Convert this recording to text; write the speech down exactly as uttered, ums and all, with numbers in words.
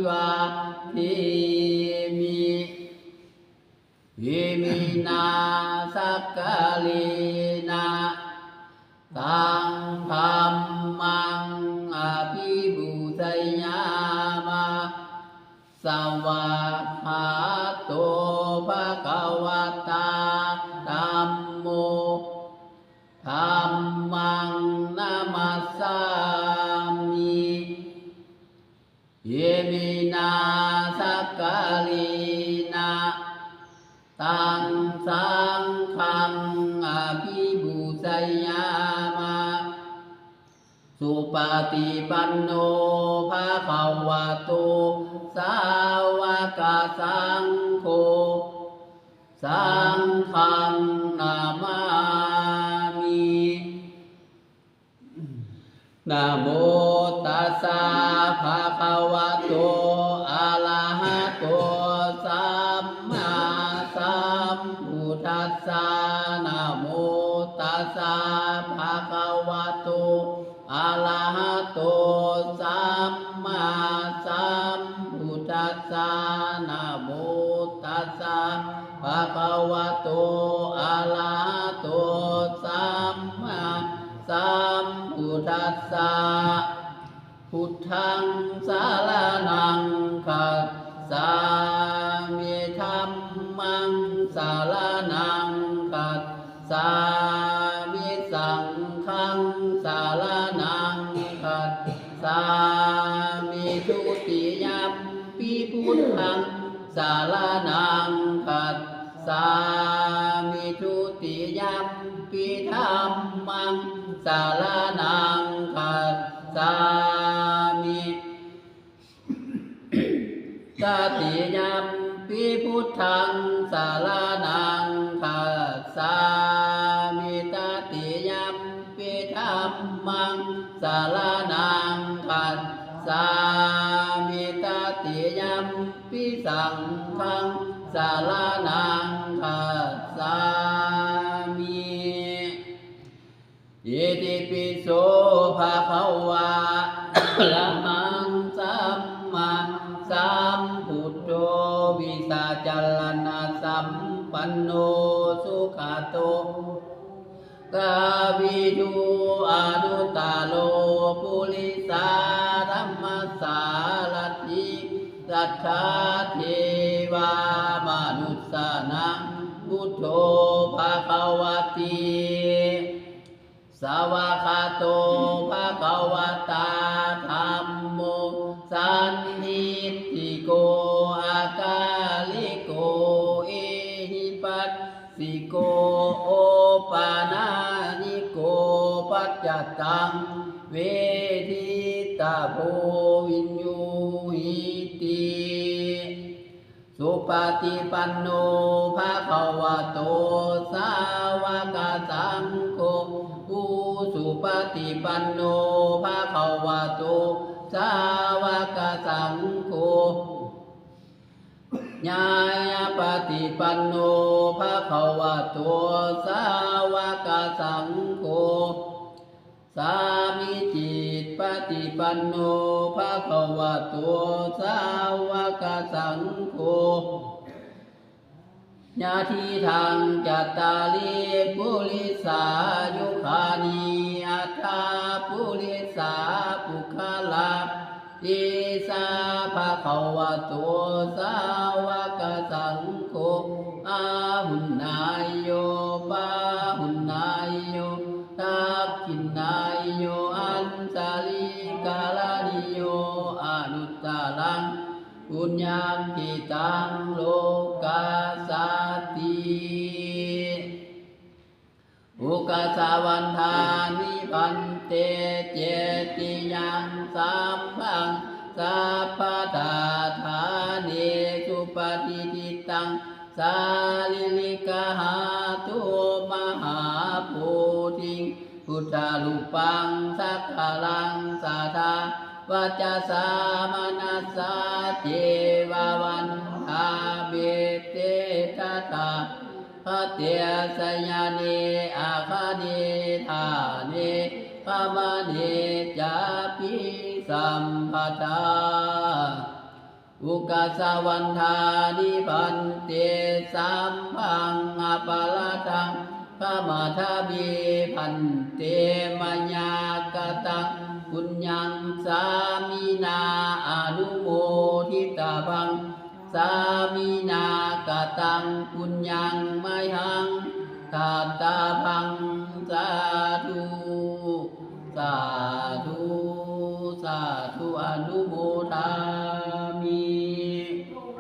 vadāmi. Iminā sakkārena taṃ dhammaṃ abhipūjayāma. Svākkhāto bhagavatā dhammo. Dhammaṃ namassāmi. Iminā sakkārena taṃ saṅghaṃ abhipūjayāma. Supaṭipanno bhagavato sāvakasaṅgho. Saṅghaṃ namāmi. Namo tassa bhagavato arahato sammāsambuddhassa. Namo tassa bhagavato arahato sammāsambuddhassa. Namo tassa bhagavato arahato sammāsambuddhassa. Buddhaṃ saraṇaṃ gacchāmi. Dhammaṃ saraṇaṃ gacchāmi. Saṅghaṃ saraṇaṃ gacchāmi. Dutiyampi buddhaṃ saraṇaṃ gacchāmi. Dutiyampi dhammaṃ saraṇaṃ gacchāmi. Tatiyampi buddhaṃ saraṇaṃ gacchāmi. Tatiyampi dhammaṃ saraṇaṃ gacchāmi. Tatiyampi saṅghaṃ saraṇaṃ gacchāmi. Itipi so bhagavā arahaṃ sammāsambuddho vijjācaraṇasampanno sugato lokavidū anuttaro purisadammasārathi satthā devamanussānaṃ buddho bhagavāti. Svākkhāto bhagavatā dhammo sandiṭṭhiko akāliko ehipassiko opanayiko paccattaṃ veditabbo viññūhīti. Supaṭipanno bhagavato sāvakasaṅgho. Ujupaṭipanno bhagavato sāvakasaṅgho. Ñāyapaṭipanno bhagavato sāvakasaṅgho. Sāmīcipaṭipanno bhagavato sāvakasaṅgho. Yadidaṃ cattāri purisayugāni aṭṭha purisapuggalā, esa bhagavato sāvakasaṅgho, āhuneyyo pāhuneyyo dakkhiṇeyyo añjalikaraṇīyo anuttaraṃ puññakkhettaṃ lokassāti. Ukāsa vandāmi bhante cetiyaṃ sabbaṃ sabbaṭṭhāne supatiṭṭhitaṃ sārīrikadhātu mahābodhiṃ buddharūpaṃ sakalaṃ sadā vacasā manasā ceva vandāmete tathā gate sayane āsane ṭhāne gamane cāpi sabbadā. Ukāsa vandāmi bhante, sabbaṃ aparādhaṃ khamatha me bhante. Mayā kataṃ puññaṃ sāminā anumoditabbaṃ, sāminā kataṃ puññaṃ mayhaṃ dātabbaṃ. Sā